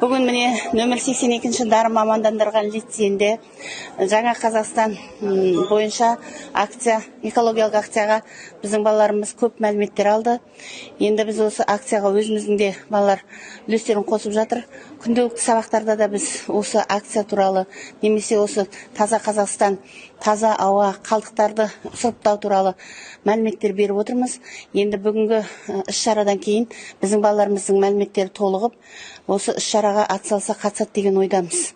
Бүгін, міне, нөмір 82-ші Дарын мамандандырылған лицейінде Жаңа Қазақстан бойынша акция, экологиялық акцияға біздің балаларымыз көп мәліметтер алды. Енді біз осы акцияға өзіміздің де балалар үлестерін қосып жатыр. Күнделікті сабақтарда да біз осы акция туралы немесе осы таза Қазақстан, таза ауа, қалдықтарды сұрыптау туралы мәліметтер беріп отырмыз. Енді бүгінгі іс шарадан кейін біздің балаларымыздың мәліметтері толығып, осы іс шараға атсалыса қатысады деген ойдамыз.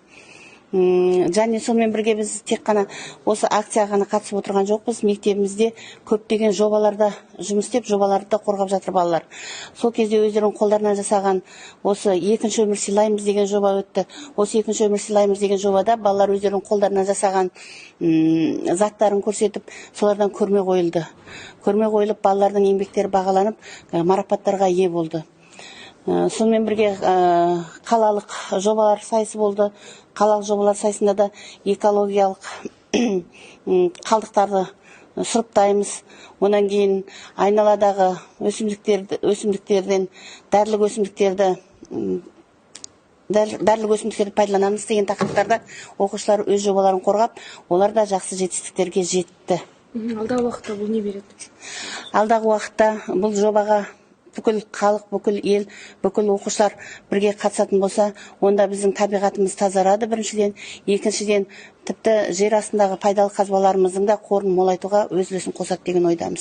Және сонымен бірге біз тек қана осы акцияға ғана қатысып отырған жоқпыз. Мектебімізде көптеген жобаларда жұмыс істеп, жобаларды да қорғап жатыр балалар. Сол кезде өздерінің қолдарынан жасаған осы «Екінші өмір сыйлаймыз» деген жоба өтті. Осы «Екінші өмір сыйлаймыз» деген жобада балалар өздерінің қолдарынан жасаған заттарын көрсетіп, солардан көрме қойылды. Көрме қойылып, балалардың еңбектері бағаланып, марапаттарға ие болды. Сонымен бірге қалалық жобалар сайысы болды. Қалалық жобалар сайысында да экологиялық қалдықтарды сұрыптаймыз, одан кейін айналадағы өсімдіктерді, өсімдіктерден дәрілік өсімдіктерді дәрілік өсімдіктерді пайдаланамыз деген тақырыптарда оқушылар өз жобаларын қорғап, олар да жақсы жетістіктерге жетті. Алдағы уақытта бұл не береді? Алдағы уақытта бұл жобаға бүкіл халық, бүкіл ел, бүкіл оқушылар бірге қатысатын болса, онда біздің табиғатымыз тазарады біріншіден, екіншіден, тіпті жер астындағы пайдалы қазбаларымыздың да қорын молайтуға өз үлесін қосады деген ойдамыз.